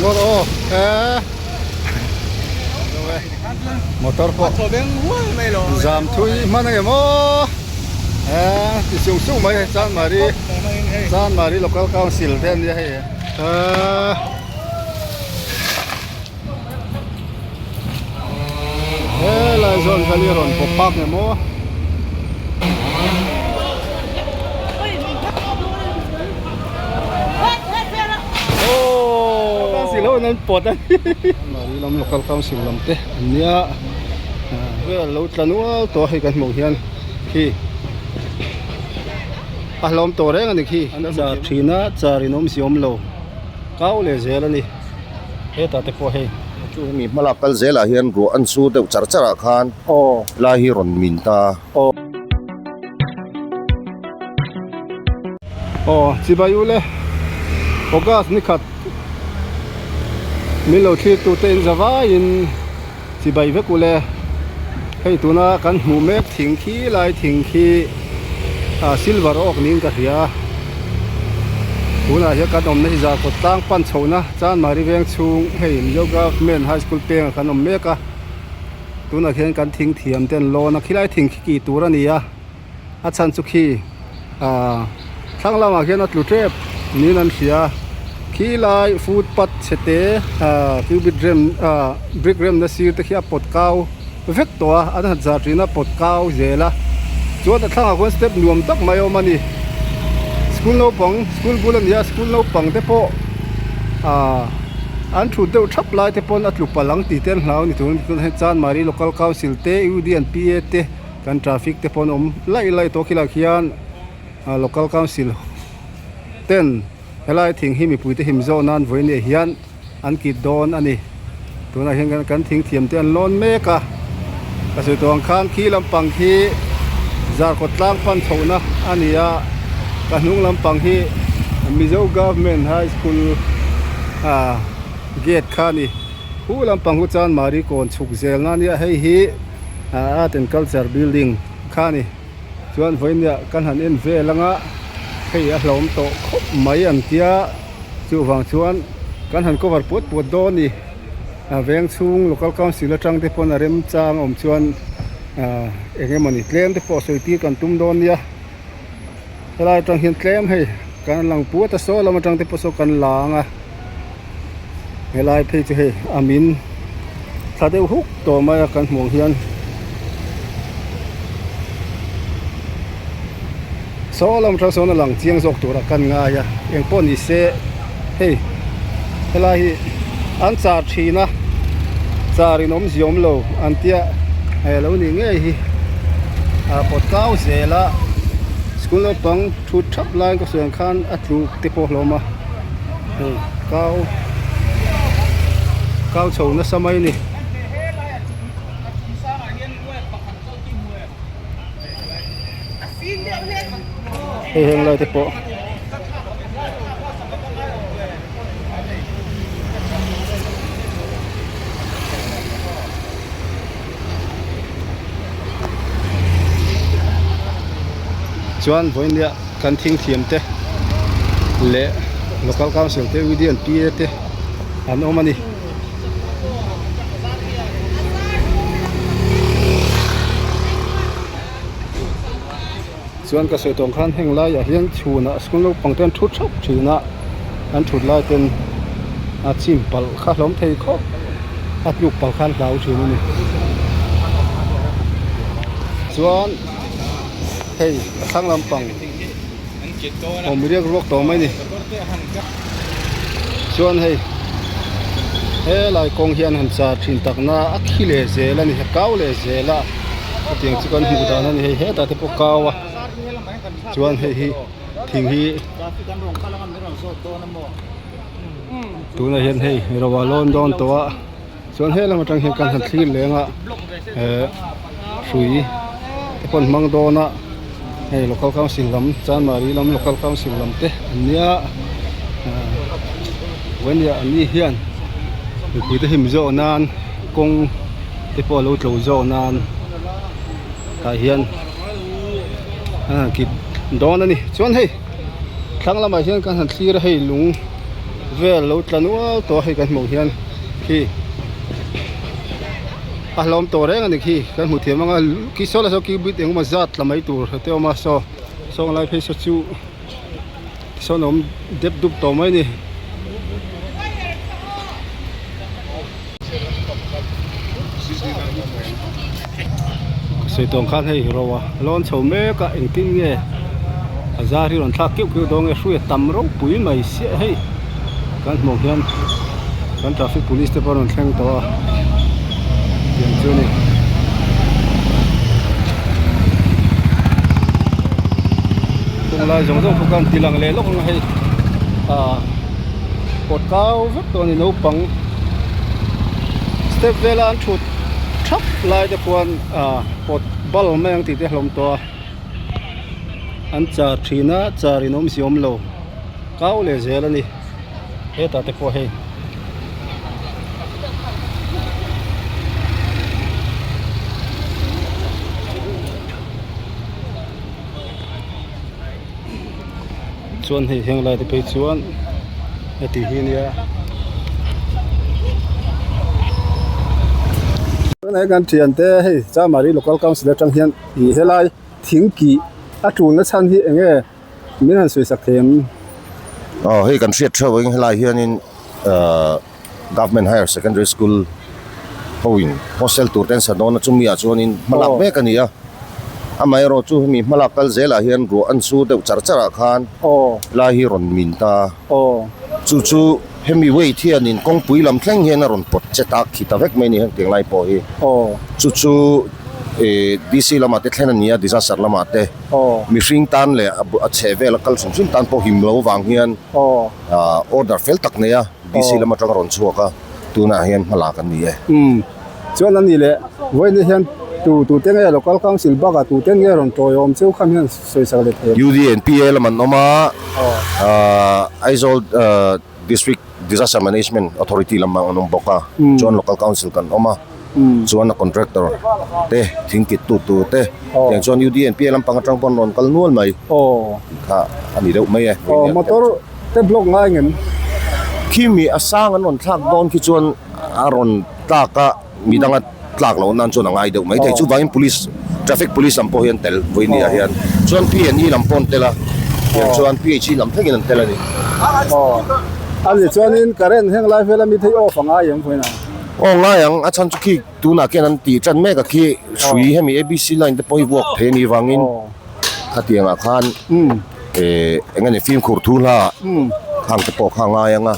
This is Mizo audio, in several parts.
Ngawr aw eh motor pawh zam thui hman ang em aw eh ti sung sung mai hei Chanmari Chanmari local council te ania hei eh helai zawn kha hi rawn pawp phak em aw. Council ho in an pawt a ni lam local council lam te an nia vel lo tla nual tawh a hei kan hmuh hian khi a hlawm tawh reng a ni khi an char thin a char in awmzia awm lo kau leh zel a ni. Hetah te pawh hei. Chu hemi hmalak kal zelah hian ruah an sur deuh char char ah khan lai hi rawn min ta. Aw chibai ule August ni khat min lo thlir tu te in zavai in chibai vek ule hei tuna kan hmuh mek thing khi lai thing khi ah silver awk niin ka hria tunah hian kan awmna hi zarkawt tlang pan chhohna Chanmari veng chhung hei Mizo Government High School pengah kan awm mek a tunah khian kan thing thiam te an lawn a khilai thing khi kih tur a ni a. A chhan chu khi ah thlang lamah khian a tlu tep niin an hria khi lai footpath chhe te ah cubit rem ah brick remna sir te khi a pawt kau vek tawh a an han zar thin a pawt kau zel a chuan a thlangah khuan step nuam tak mai a awm a ni school naupang school bul a ni a school naupang te pawh ah an thut deuh thap lai te pawn a tlu palh ang tih te an hlau a ni tun hei Chanmari local council te U D and P A te. Kan traffic te pawh an awm laih laih tawh khilai khian ah local council ten helai thing hi mipui te him zawh nan vawi nia hian an kit dawn a ni tunah hian kan thing thiam te an lawn mek a ka sawi tawh ang khan khi lampang khi zarkawt tlang pan chhohna a ni a ka hnung lampang hi Mizo government high school ah gate kha a ni hu lampang hu chuan mari kawn chhuk zel na a nia hei hi. Art and culture building kha a ni chuan vawinia kan han en vel anga hei a hlawm tawh khawp mai an tia chuvang chuan kan han cover puat puat dawn a ni a veng chhung local council atang te pawn a remchang awm chuan ah eng emawni tlem te pawh sawi tir kan tum dawn nia helai atang hian tlem hei kan lang puat a saw lam atang te pawh saw kan la ang a. Helai phei chu hei a min thla deuh huk tawh mai a kan hmuh ang hian saw lam atang sawn a lang chiang zawk turah kan ngai a engpawh ni se hei helai hi an char thin a char in awmzia awm lo an tia hei alo nih ngei hi a pawt kau zel a school naupang thut thap lai ka sawi ang khan a tluk te pawh a hlawm a. Hei kau kau chho nasa mai a ni. Hei heng lai te pawh chuan vawinia kan thing thiam te leh local council te U D and P A te an awm a ni. Chuan ka sawi tawng khan heng laiah hian chhunah school naupang te an thu thap thin a an thut lai ten a chim palh kha hlawm thei khawp a tluk palh khan hlau thin a ni chuan. Hei a thlang lampang awm riak ruak tawh mai ni chuan hei helai kawng hian han char thin tak na a khi leh zel a ni a kau leh zel a hetiang chu kan hmuh dan a ni hei hetah te pawh kau a chuan hei hi thing hi tunah hian hei ro a lawn dawn tawh a. Chuan he lam atang hian kan han thlir leng a eh hrui te pawh an hmang dawn a hei local council lam chanmari lam local council lam te an nia ah vawinia an ni hian mipui te him zawh nan kawng te pawh alo tlo zawh nan tah hian an han kit dawn a ni chuan hei thlang lamah hian kan han thlir a hei lung. vel lo tla nual tawh a hei kan hmuh hian khi a hlawm tawh reng a ni khi kan hmuh thiam ang a khi saw lai saw khi bit engemaw zat tla mai tur te a awm a saw sawng lai phei saw chu sawn a awm dep dup tawh mai a ni. Sawi tawng khan hei ro a lawn chho mek a engtin nge a zar hi rawn thlak keuh keuh dawn nge hrui a tam ropui mai siah hei kan hmuh hian kan traffic police te pawh an rawn thleng tawh a tiang chu a ni. Kawng lai zawng zawng pawh khan ti lang leh lawk ang a hei ah kawt kau vek tawh a ni naupang step vela an thut thap lai te khuan ah pawt bal mai ang tih te a hlawm tawh a an char thin a char in awmzia awm lo kau leh zel a ni hetah te pawh hei. Chuan hei heng lai te phei chuan heti hi nia. Tunah hian kan thiante hei Chamari Local Council atang hian ih helai thing kih a tulna chhan hi eng nge min han sawi sak thei ang? Aw hei kan hriat theuh ang helai hianin ahh Government Higher Secondary School ho in hostel tur te an sa dawn a chumi ah chuanin hmalak mek a ni a amaherawh chu hemi hmalak kal zelah hian ruah an sur deuh char char ah khan lai hi rawn min ta chu chu hemi weight hianin kawngpui lam thleng hian a rawn pawt che ta khi ta vek mai a ni hengtiang lai pawh hi chu chu ih D C lamah te thlen a ni a disaster lamah te mihring tan leh a chheh vel a kal hrim hrim tan pawh him lo vang hian order fel tak nei a. DC lam atang a rawn chhuak a, tunah hian hma lak an ni e. Umm, chuan a ni leh, vawiin hian tu tu te nge local council bakah tu te nge rawn tawiawm cheu khan hian sawisak leh thei. UDNPA lam an awm a, Aizawl District Disaster Management Authority lam an awm bawk a, chuan local council kan awm a, chuan a contractor te thingkit tu tur te, tiang chuan UDNPA lampang atang pawh an rawn kal nual mai tih kha a ni deuh mai e. Motor Te block ngai ngem? Khi mi a sang an rawn thlak dawn khi chuan a rawn tlak a, mi danga tlak loh nan chuan a ngai deuh mai thei. Chuvangin police, traffic police lam pawh hi an tel vawiin ah hian. Chuan PNE lam pawh an tel a, tiang chuan PHE lam thlengin an tel a ni. Aw, a nih chuanin current heng lai vela mi thei off a ngai em vawiin ah? Aw ngai ang, a chhan chu khi tunah khian an tih tan mek a khi hrui hemi ABC line te pawh hi vuak thei a nih vangin khatiangah khan. Eh eng nge ni fimkhur thu hla khang te pawh kha a ngai ang a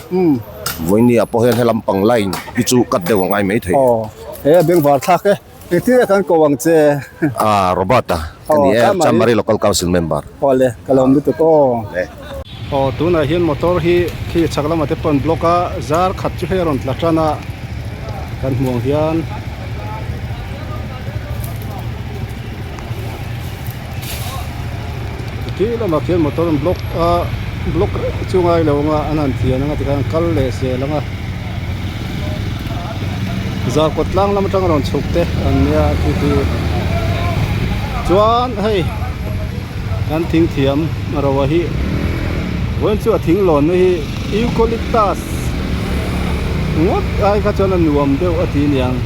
vawiin ah pawh hian helam pang line hi chu cut deuh a ngai mai thei. Aw he a bengvar thlak e engtin nge kan ko ang che. Ah Robert a ka ni e Chamari Local Council member. Aw le ka lo awm lutuk aw. Aw tunah hian motor hi khi chhak lamah te pawh an block a zar khat chu hei a rawn tla tan a kan hmuh ang hian. Khi lamah khian motor an block a block reng chu ngai lo anga an han thian anga tikhan an kal leh zel anga zarkawt tlang lam atanga rawn chhuk te an nia khi khi chuan hei kan thing thiam ro hi vawiin chu a thing lawn na hi eucalyptus ngawt ai kha chuan a nuam deuh a ti niang.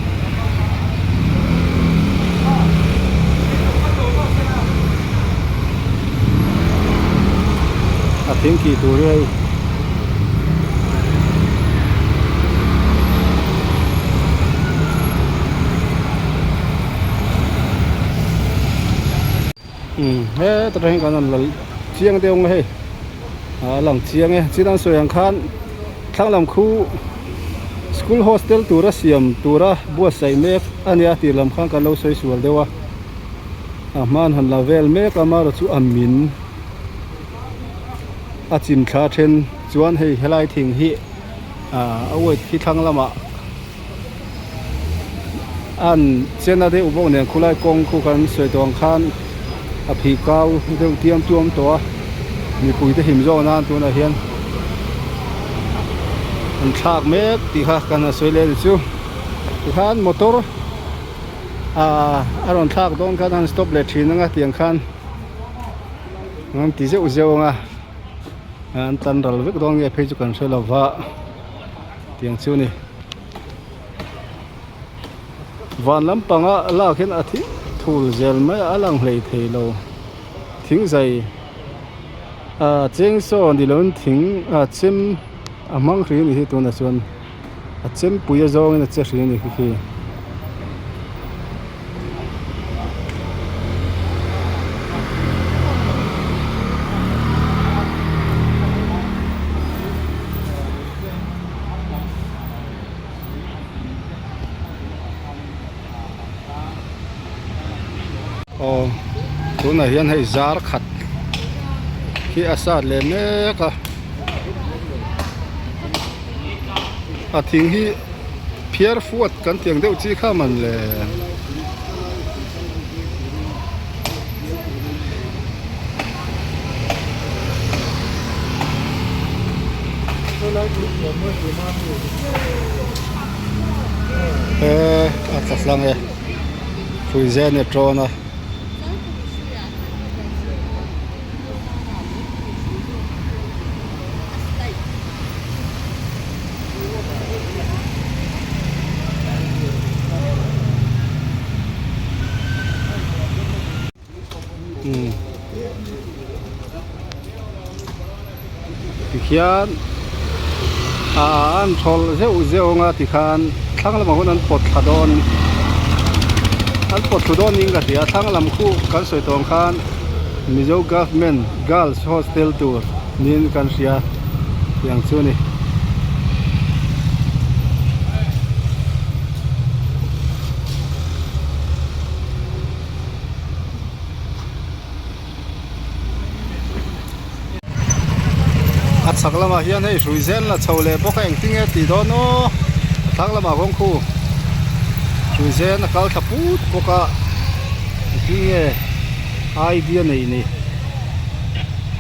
A thing kih tur hi hei umm heta tang hian kan rawn la chiang deuh ang a hei a lang chiang e chilang sawi ang khan thlang lam khu school hostel tura siam tura buatsaih mek a nia tih lam khan kan lo sawi sual deuh a a hman han la vel mek a amaherawhchu a min a chim thla then chuan hei helai thing hi ah a weight khi thlang lamah an chena deuh bawk nen khulai kawng khu kan sawi tawh ang khan a phih kau deuh tiam tuam tawh a mipui te him zawk nan tunah hian an thlak mek tih kha kan han sawi leh a ni chu tikhan motor ah a rawn thlak dawn khan a han stop leh thin anga tiang khan an ti zeuh zeuh anga. An tan ral vek dawn nge phei chu kan hre lova tiang chu ni. Van lampanga lak hian a thing thul zel mai a a lang hlei thei lo thing zai ah cheng saw ni lovin thing ah chem a hmang hrih a ni hi tunah chuan a chempui a zawngin a che hrih a ni khi khi. Aw tunah hian hei zar khat hi a sat leh mek a a thing hi phiar fuat kan tih ang deuh chi kha man le. He a tla hlang e hruizen a tawn a. Tikhian ah an thawl zeuh zeuh anga tikhan thlang lamah khawn an pawt thla dawn an pawt thlu dawn niin ka hria thlang lam khu kan sawi tawh ang khan Mizo Government Girls Hostel tur niin kan hria tiang chu a ni. A chhak lamah hian hei hrui zel la chho leh bawk a engtin nge tih dawn aw a thlang lamah kawng khu hrui zen a kal thla put bawk a engtin nge idea nei ni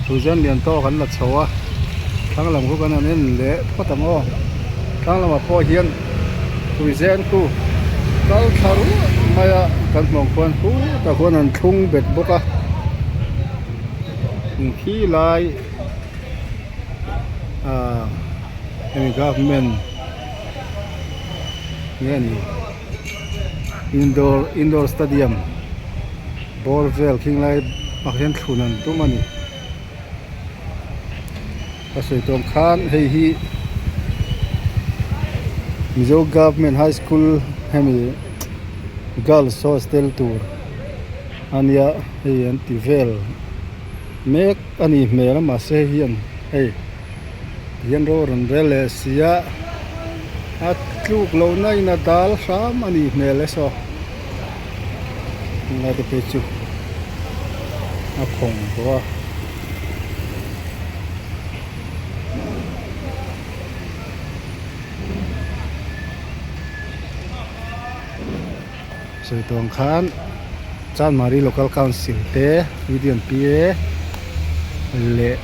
hrui zen lian tawk an la chho a thlang lam khu kan han en leh phawt ang aw thlang lamah pawh hian. Tui zen khu kal thla ruah mai a kan hmuh ang khuan khutah khuan an thlung bet bawk a khi lai ah hemi government nge ni indoor indoor stadium ball vel khing lai ah hian thlun an tum a ni. Ka sawi tawng khan hei hi Mizo Government High School hemi girls hostel tur a nia hei an ti vel mek a ni hmel a mahse hei hian hei tihian ro rawn rel leh si a a tluk loh na in a dal hram a nih hmel e saw tunlai te phei chu a khawng tawh a. Sawi tawh ang khan Chanmari Local Council te Union P_A leh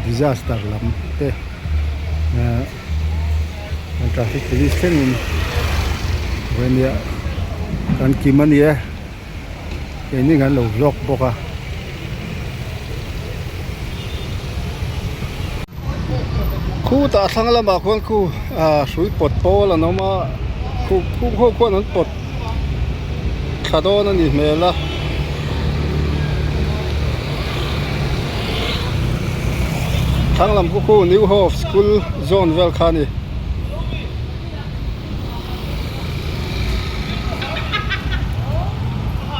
disaster lam te ahh traffic police thlengin vawinia kan kim a ni e. Keini kan lo vlog bawk a. Khutah thlang lamah khuan khu ah hrui pawt pawl an awm a khu khu ho khuan an pawt thla dawn a ni hmel a. Thlang lam khu khu New Hope School zawn vel kha a ni.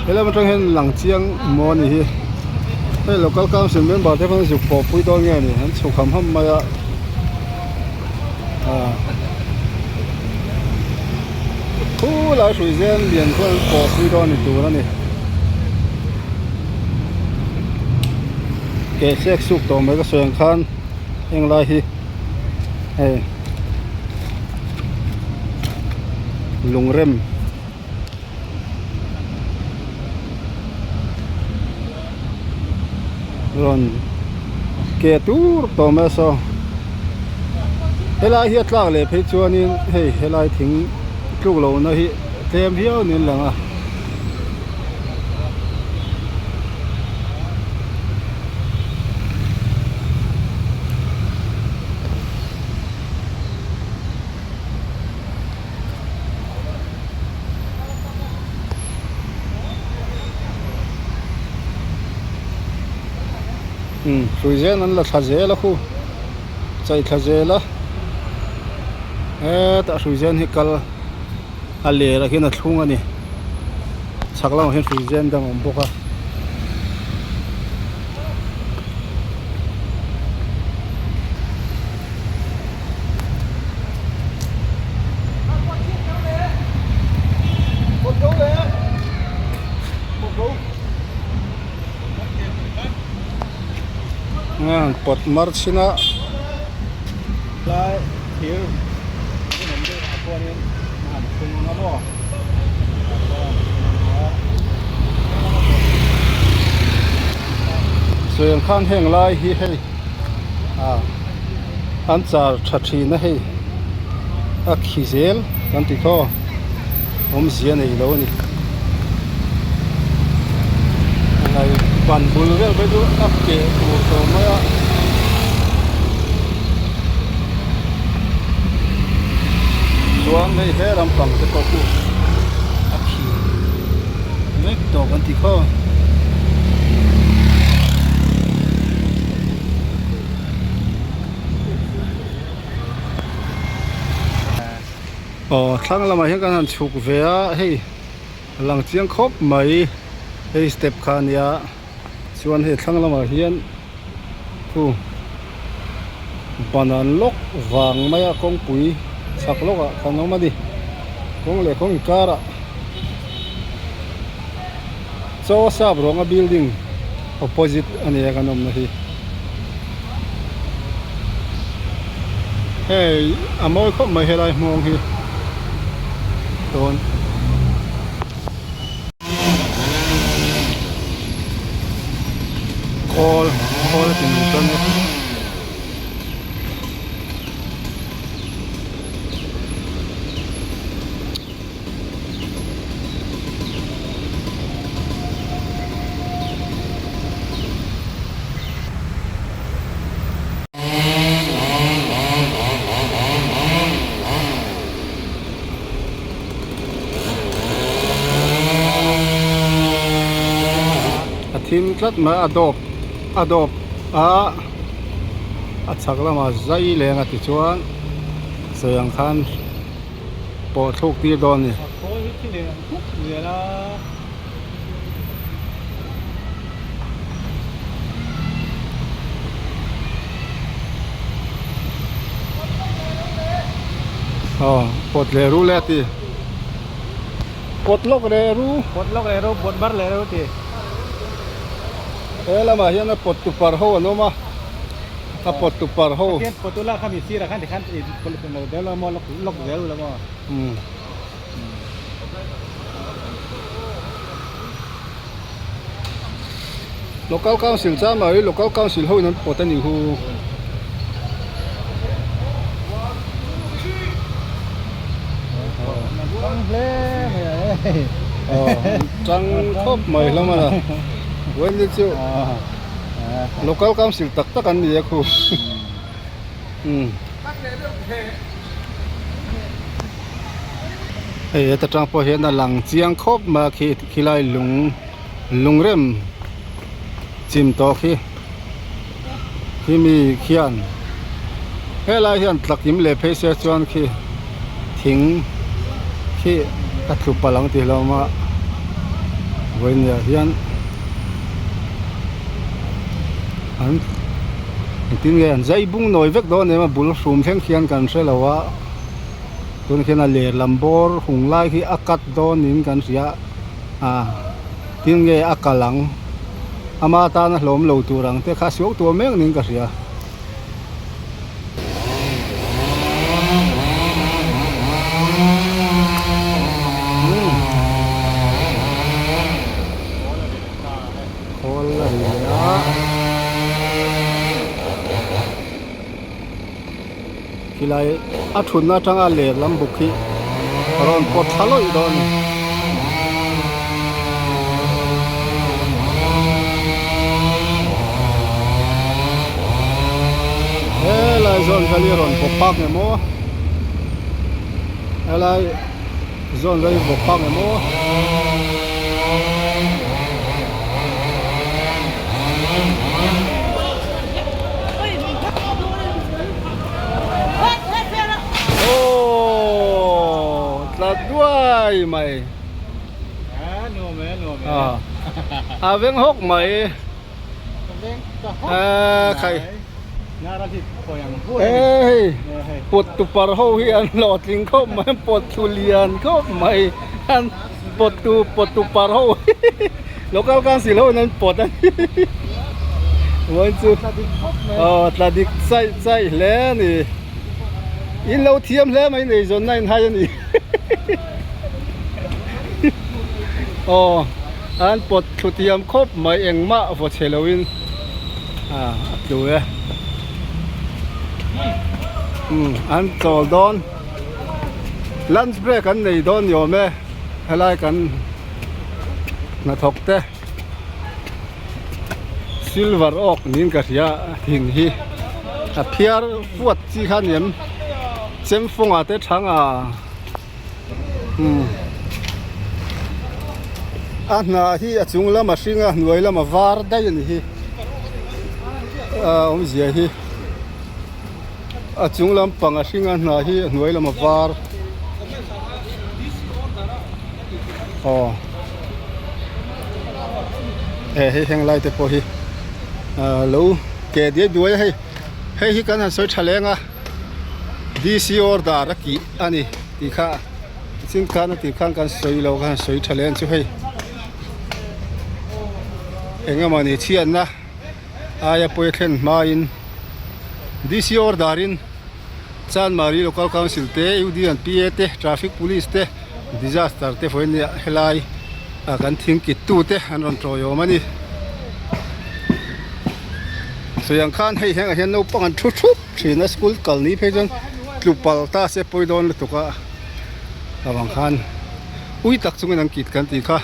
Helai atang hian lang chiang maw a ni hi hei local council member te khan zuk pawh pui dawn nge ni an chhuk ham ham mai a ah khulai hrui zen lian khuan an pawh pui dawn ni tur a ni ke sek suk tawh mai ka sawi ang khan heng lai hi hei lungrem rawn ke tur tawh mai a saw helai hi a tlak leh phei chuanin hei helai thing tluk lohna hi tlem viau niin a lang a. Umm hrui zen an la thla zel a khu chai thla zel a hetah hrui zen hi kal a ler ah khian a thlung a ni chhak lamah hian hrui zen dang a awm bawk a. Pawt mar chhin a Lai thir hun awm deuh ah chuanin a han thlung ang a maw Sawi ang khan heng lai hi hei ah an char tha thin a hei a khi zel kan ti thaw awmzia nei lo a ni helai ban bul vel phei chu a keh tur tawh mai a. Chuan hei he lampang te pawh chu a khi mek tawh kan ti khaw. Aw thlang lamah hian kan han chhuk ve a hei a lang chiang khawp mai hei step kha a nia chuan hei thlang lamah hian thu ban an lawk vang mai a kawngpui chhak lawkah khan a awm a ni kawng leh kawng inkarah chaw sap rawnga building opposite a ni a kan awmna hi. Hei a mawi khawp mai helai hmawng hi dawn. Khawl khawl a ti nung tan e. A thim tlat mai a dawp a dawp a a chhak lamah zai leng a tichuan sawi ang khan. pawh thluk tir dawn a ni. Aw pawt leh ru le a ti pawt lawk leh ru pawt lawk leh ru pawt bar leh ru a ti he lamah hian a pawt tu par ho an awm a. A pawt tu par ho. Khian pawt ula kha mi sirah khan tikhan i pawlh lo deuh lo maw lawk lawk zel ula maw. Umm. Local council chuan mah hi local council ho in an pawt a nih hu. Aw tang khawp mai hlawm a Wendy chu. Local council tak tak an ni a khu umm hei heta tang pawh hian a lang chiang khawp mai a khi khilai lung lungrem chim tawh khi khimi khian helai hian tlakim leh phei se chuan khi thing khi a tlu palh ang tih hlauhawm a vawiin ah hian an engtin nge an zai bung nawi vek dawn em a bul hrum thleng khian kan hre lo a tun khian a ler lam bawr hung lai khi a cut dawn in kan hria a tin nge a kal ang ama tana hlawm lo tur ang te kha suak tur mek niin ka hria. Khawl a ri leh a khilai a thutna atanga ler lam buk hi a rawn pawt thla lawih dawn a ni. Helai zawn vel hi a rawn bawk phak em aw helai zawn vel hi bawk phak em aw. duai mai. A veng hawk mai. Khai. Hei pawt tu par ho hi an hlawhtling khawp mai an pawt thlu lian khawp mai an pawt tu pawt tu par ho local council ho in an pawt a ni uan chu aw tla dik chaih chaih hle a ni in lo thiam hle mai nei zawn na in hai a ni aw an pawt thlu thiam khawp mai engmah vaw chhe lo in ah a tlu e umm an chawl dawn lunch break an nei dawn ni awm e helai kan hnathawk te silver awk niin ka hria thing hi a phiar fuat chi kha a ni em chemfawngah te thanga umm a hnah hi a chung lama hring a hnuai lama var daih a ni hi a awmzia hi a chung lampang a hring a hnah hi a hnuai lama var aw he hei heng lai te pawh hi ah lo ke diai duai a hei hei hi kan han sawi tha leng a. D_c order a tih a ni tih kha chin khan a tih khan kan sawi lo khan sawi tha leh ang chu hei eng emawni chhiatna aia pawi a thlen hmain D_c order in Chanmari local council te U_D and P_A te traffic police te disaster te vawiin nia helai ah kan thing kit tu te an rawn tawiawm a ni. Sawi ang khan hei hengah hian naupang an thu thup thin a school kal ni phei chuan tlu pal ta se pawi dawn lutuk a avang khan ui tak chungin an kit kan tih kha.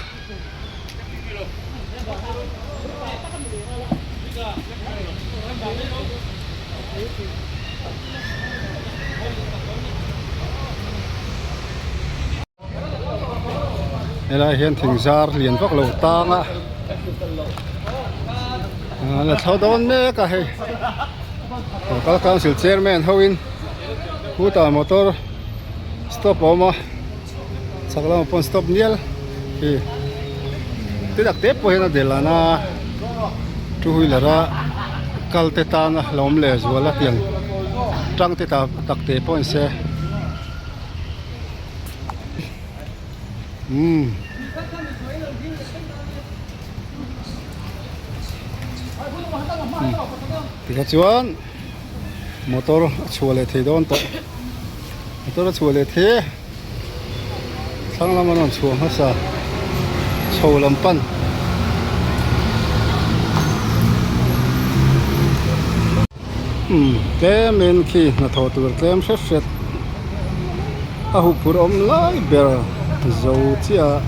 Helai hian thing zar lian vak lo tang a la thlo dawn mek a hei local council chairman ho in khutah motor stop a awm a chhak lamah pawh an stop nial khi ti tak te pawh hian a del an a two wheeler a kal te tana lo awm leh zual a tiang tang te tak te pawh an se. Umm. Tikha chuan motor a chhuah leh thei dawn tawh motor a chhuah leh thei e thlang lama rawn chhuah hmasa chho lam pan. Umm tlem in khi hnathawh tur tlem hret hret a huphurh awm lai ber zo chiah a.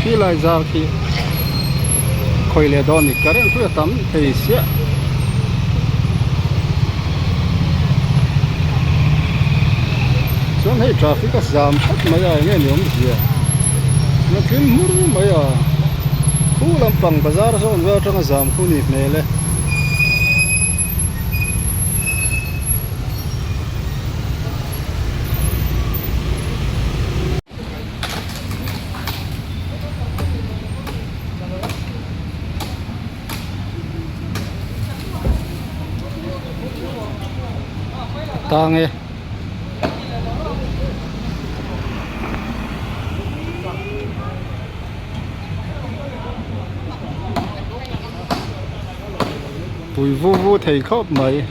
Khi lai zar khi khawi leh dawn ni current hi a tam thei siah. Chuan hei traffic a zam tlat mai a enge ni awmzia a thim hmur mai a khu lampang bazar zawn vel atanga zam khu ni hmel e. Tang e. Pui vu vu thei khawp mai.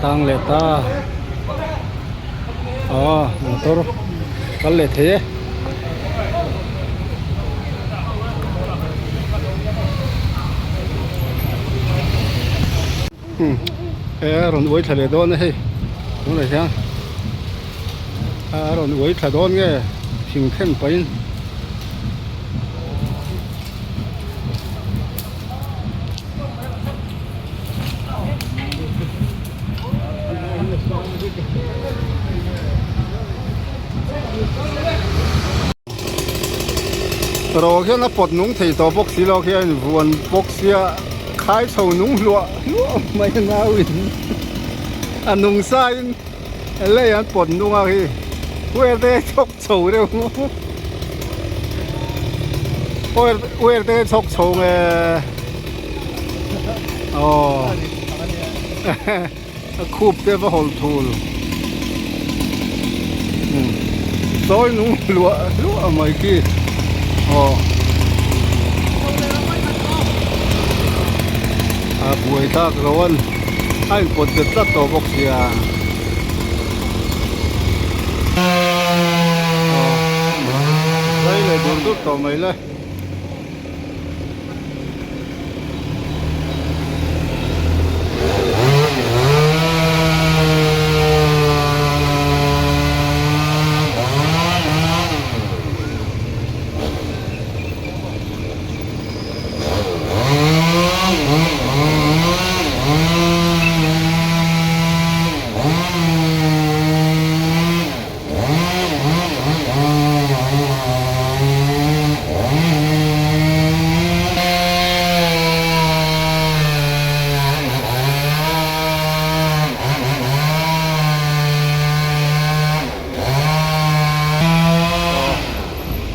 Tang leh ta aw motor kal leh thei e. Umm he a rawn uai thla leh dawn a hei tunah hian a rawn uai thla dawn nge thing thlen pahin. Ro hian a pawt nung thei tawh bawk si lo khian vuan bawk sia khai chho nung hluah hluah mai a nau in a nung sa in lei an pawt nung a khi uer te chhawk chho deuh uer uer te chhawk chho nge aw A khup te va hawlh thul sawi nung hluah hluah mai khi aw a buai tak lo an a inpawt bet tlat tawh bawk sia aw zai leh dur dur tawh mai le.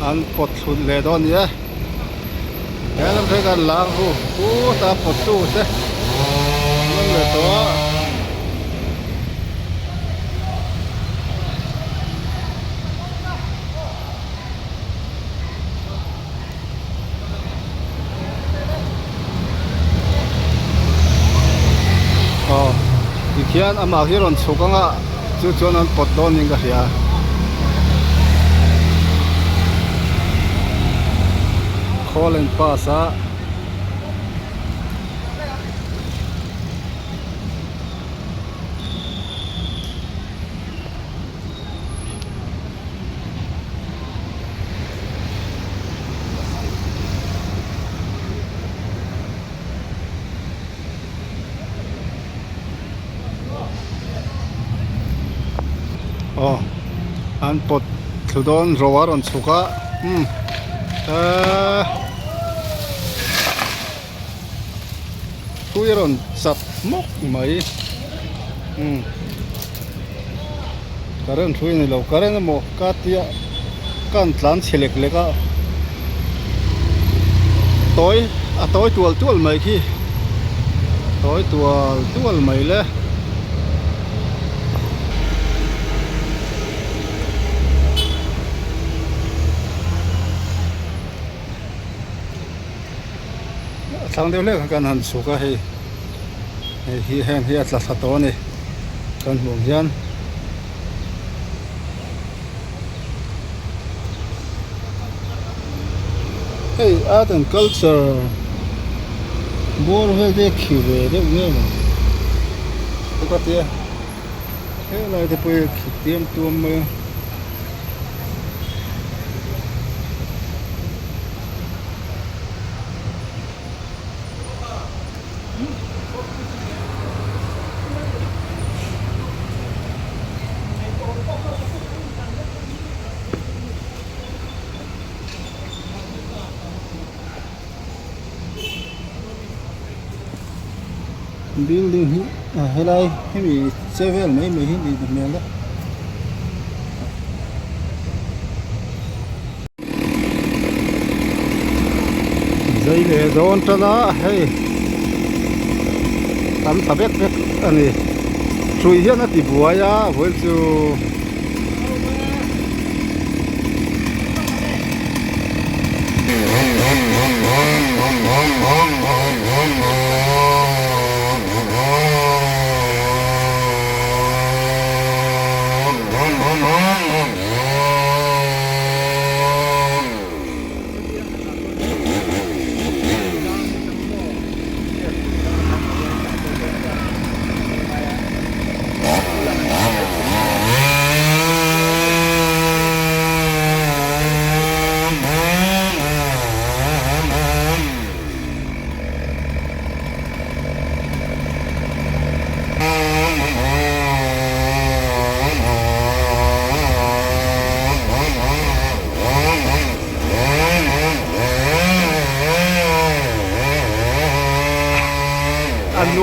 An pawt thlut leh dawn a ni e he lam phei khan lar hu put a pawt tu te an awm leh tawh a. Aw tikhian amah hi rawn chhuk anga chu chuan an pawt dawn niin ka hria call and pass a. Aw an pawt thlu dawn ro a rawn chhuk a umm eee tui a rawn chak hmawk mai umm current hrui a ni lo current emaw ka tia ka han tlan chhe lek lek a tawi a tawi tual tual mai khi tawi tual tual mai le. A thlang deuh hlek kan han chhuk a hei hei hi heng hi a tla thla tawh a ni kan hmuh ang hian hei art and culture bawr vel te a khi ve deuh nge maw ka tia helai te pawh hi a khi tiam tuam mai a. Building hi helai hemi che vel mai mai hi a nih hmel a. Zai leh dawn tan a hei tam tha vek vek a ni hrui hian a ti buai a vawiin chu.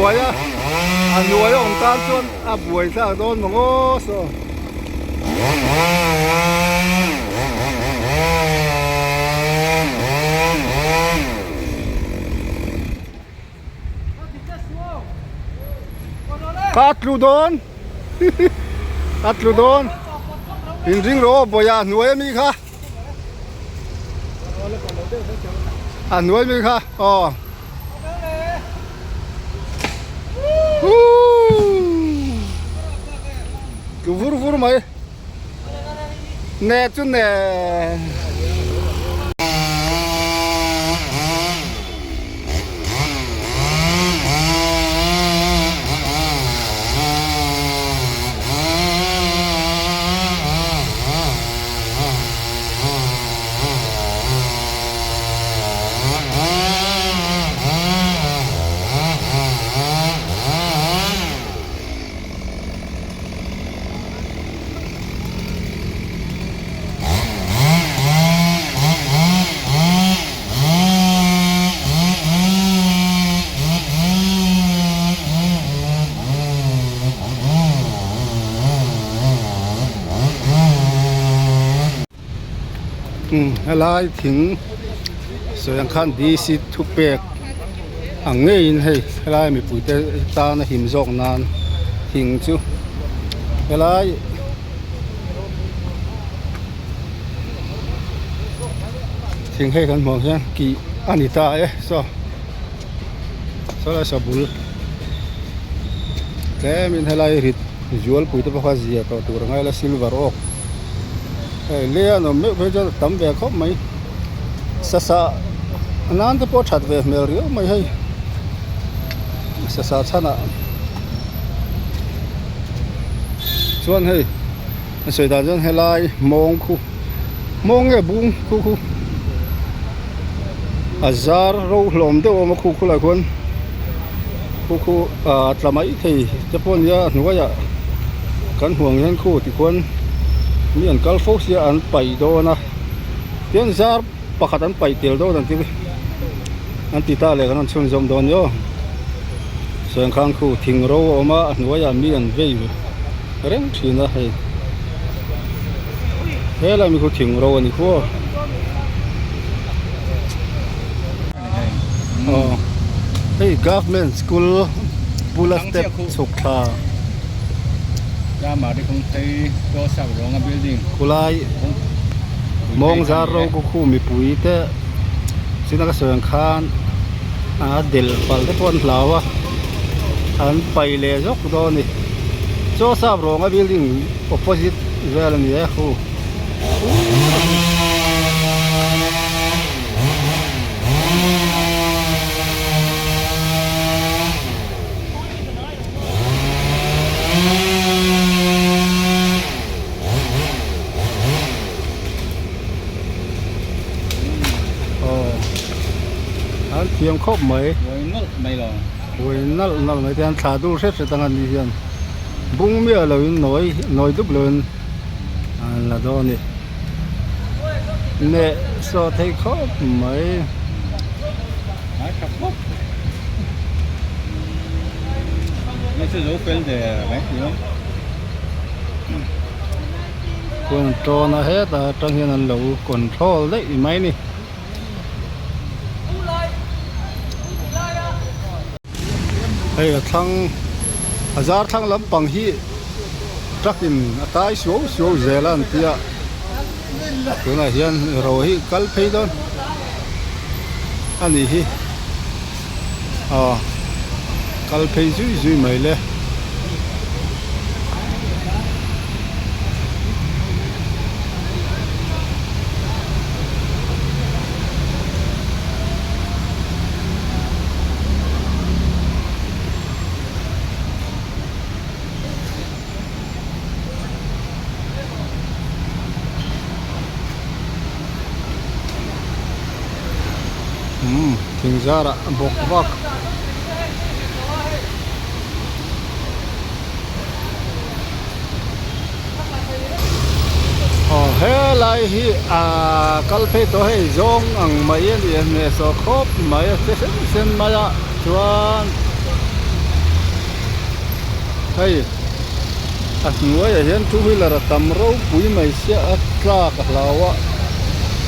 hnuaia a hnuaia awm tan chuan a buai thlak dawn maw ngaw saw. Ka tlu dawn ka tlu dawn in ring rawh aw bawih a hnuai ami kha a hnuai mi kha aw tlu vur vur mai ne chu ne. Helai thing sawi ang khan DC thupek ang ngeiin hei helai mipui te tan a him zawk nan thing chu helai. Thing hei kan hmuh ang hian kih a ni ta e saw saw lai saw bul tlemin helai rit zualpui te pawh kha zia tawh tur a ngai la silver oak hei lei a an awm meuh phei chuan a tam ve khawp mai sasa nan te pawh a that ve hmel riau mai hei sasa chhanah chuan hei. A sawi dan chuan helai mawng khu mawng nge bung khu khu a zar ro hlawm deuh a awm a khu khulai khuan khu khu ah tla mai thei te pawh a nia a hnuaiah kan huang hian khu tikhuan mi an kal fo sia an paih dawn a tian zar pakhat an paih tel dawn an ti an ti ta leh kan rawn chhunzawm dawn nia aw sawiang khu thing ro a awm a a hnuaiah mi an vei reng thin a hei helai mi khu thing ro a ni khu aw aw hei government school bula step chhuk thla khulai mawng zar ro khu khu mipui te china ka sawi ang khan a del palh te pawh an hlau a an paih leh zawk dawn a ni chaw sap rawnga building opposite vel a ni e khu. Aw an thiam khawp mai Buai nalh mai lo buai nalh nalh mai te an thla dul hret hret ang an ni hian bung miah lo in nawi nawi dup lo in an la dawn a ni neh sawh thei khawp mai. Tha khawp mai chu zo fel der mai tih awm. Khuan tawn a hetah atang hian an lo control daih mai a ni. Hei a thlang a zar thlang lampang hi truck in a tai suau suau zel a an tia tunah hian ro hi kal phei dawn a nih hi aw kal phei zui zui mai le. Umm thing zarah bawk vak. Aw helai hi ah kal phei tawh hei zawng ang mai a ni a hne sawh khawp mai a che sen sen mai a chuan. Hei a hnuaiah hian two wheeler a tam ropui mai sia a tlak a hlau a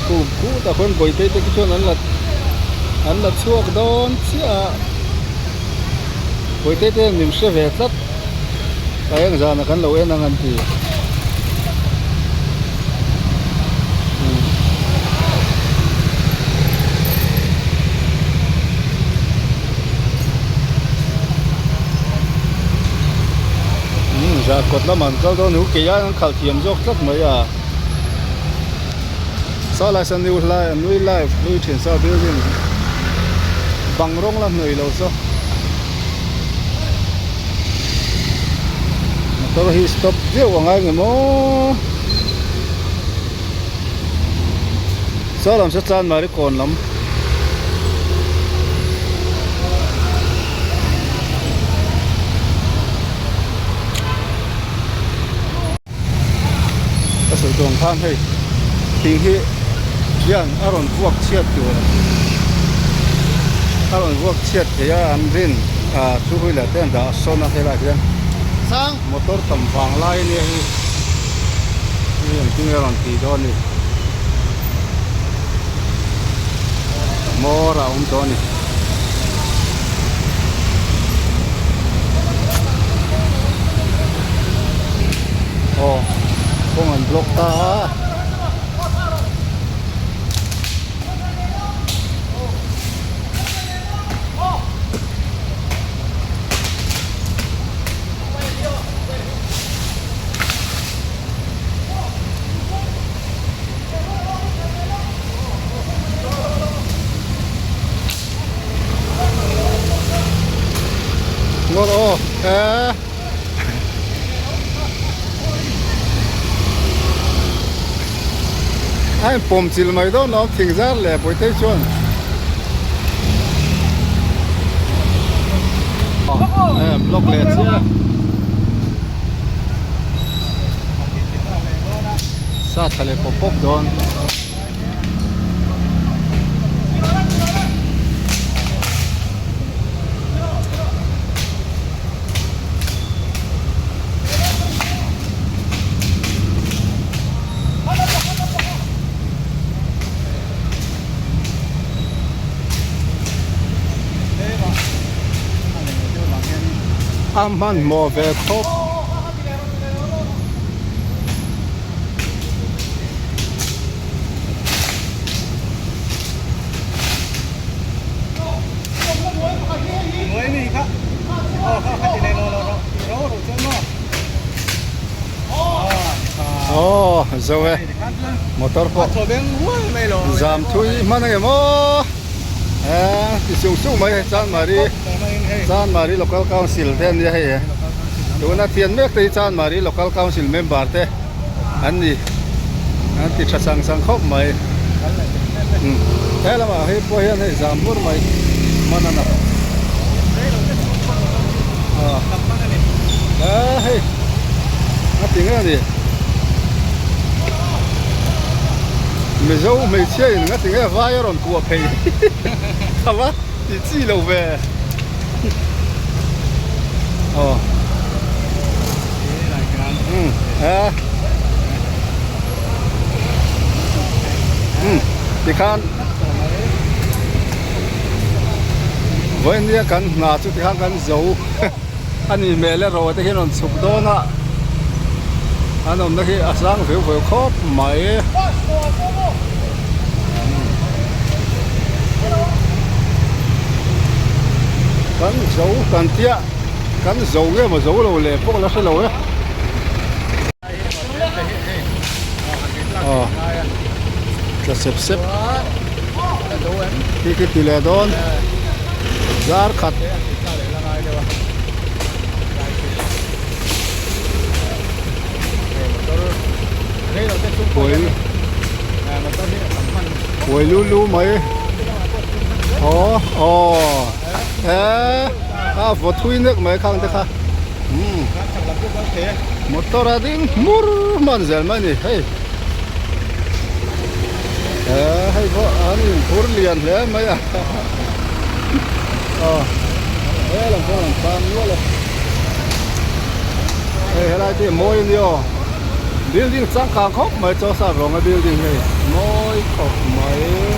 kum khutah khuan bawihte te khi chuan an la an la chhuak dawn chiah a bawihte te hian min hre ve tlat a eng zanah kan lo en ang an ti. Zah kawt lamah an kal dawn hu kei aiin an khalh thiam zawk tlat mai a saw lai sawn new lai new life hlui thin saw building bang rawng la hnawih lo saw motor hi stop viau a ngai nge maw saw lam saw chanmari kawn lam. Ka sawi tawng khan hei thing hi hian a rawn vuak chhiat tur a rawn vuak chhiat thei a an rin ah two wheeler te an dah sawn a helaiah hian motor tam vang lai ania hei hei engtin nge a rawn tih dawn a ni hmawr a awm tawh a ni. Aw kawng an block ta a. Ngawr aw eh a in pawm chilh mai dawn lo thing zar leh Bawitei chuan eh block leh chiah a sa tha leh pawp pawp dawn. A hmanhmawh ve khawp. Aw zo e motor pawh zam thui hman ang em aw eh ti sung sung mai hei Chanmari Chanmari local council te an nia hei e tuna thian mek te hi Chanmari local council member te. An ni an ti tha sang sang khawp mai he lamah hei pawh hian hei zam bur mai hman a na a hei a ti nge a ni mizo hmeichhia in nga ti nge vai a rawn kuah phei a va ti chi lo ve aw. Tikhan vawinia kan hna chu tikhan kan zo a ni hmel e ro te hian rawn chhuk dawn a an awmna khi a sang veu veu khawp mai. Kan zo kan tia. Kan zo nge maw zo lo leh pawh la hre lo e. Aw tla sep sep khi khi ti leh dawn zar khat. Puai puai lu lu mai aw aw eh. A vaw thui nek mai khang te kha umm motor a ding hmur hman zel mai a ni hei eh hei pawh an in phur lian hle mai a aw he lam pawh an tan nual a. Hei helai te hi mawi a ni aw building changkang khawp mai chaw sap rawnga building hei mawi khawp mai.